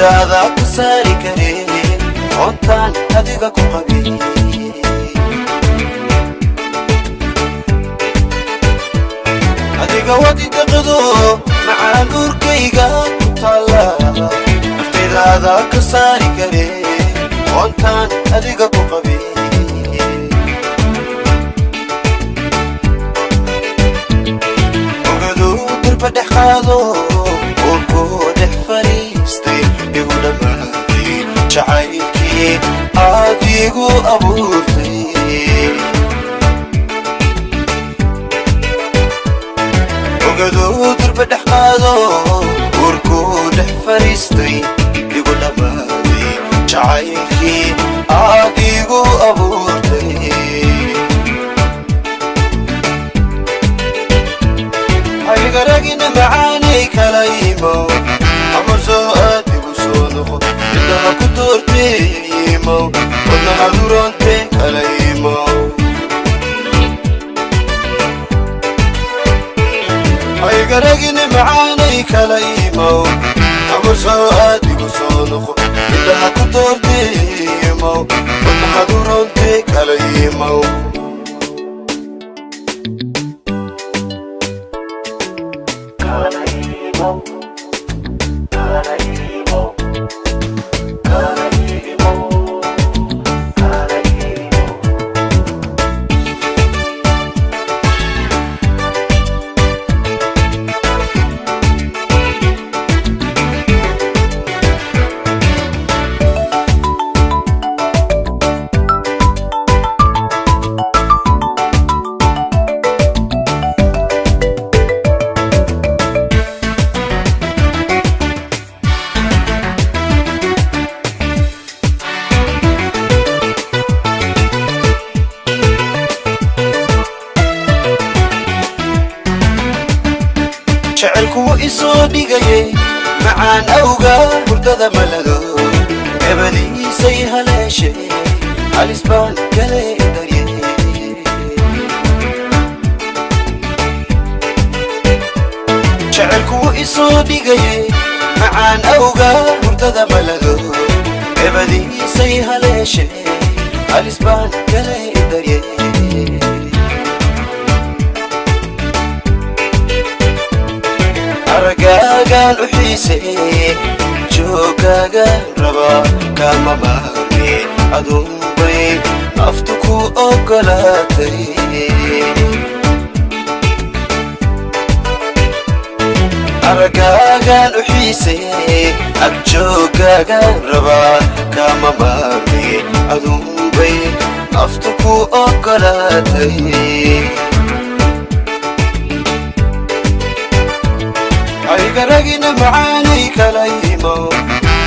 Naftayda adaa ka saari kare, oontaan adiga ku qabay. Adiga wadi daqdo, macaan uurkayga ku taalla. Naftayda adaa ka saari kare, oontaan adiga ku qabay. Ogaduu dirba dhex qaado, uurkuu dhex fadhiistay, igu dhammaaday jacaylkii aad igu abuurtay. Ogaduu dirba dhex qaado, uurkuu dhex fadhiistay, igu dhammaaday jacaylkii aad igu abuurtay. Haygaragina macaanay, kala imow, amar soo aad igu soo noqo. Indhaha ku doortay imow, wadnaha duroonte kala imow. Haygaragina macaanay, kala imow, amar soo aad igu soo noqo. Indhaha ku doortay imow, wadnaha duroonte kala imow. Jecelkuwu isoo dhigayay, macaan awga hurdada malado, gabadiisay haleeshay, halis baan kale darye. Jecelkuwu isoo dhigayay, macaan awga hurdada malado, gabadiisay haleeshay, halis baan kale darye. Aragaagaan u xiisay, joogaagaan rabaa, kama maarmi, aduunbay naftu ku ogolaatay. Aragaagaan u xiisay, agjoogaagaan rabaa, kama maarmi, aduunbay naftu ku ogolaatay. Haygaragina macaanay, kala imow,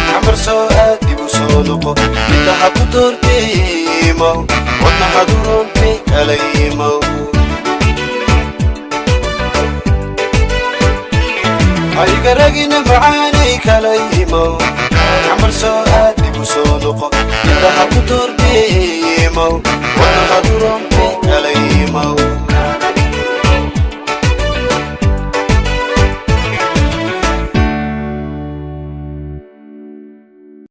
xamar soo aad igu soo noqo. Indhaha ku doortay imow, wadnaha duroonte kala imow. Haygaragina macaanay, kala imow, xamar soo aad igu soo noqo. Indhaha ku doortay imow, wadnaha duroonte.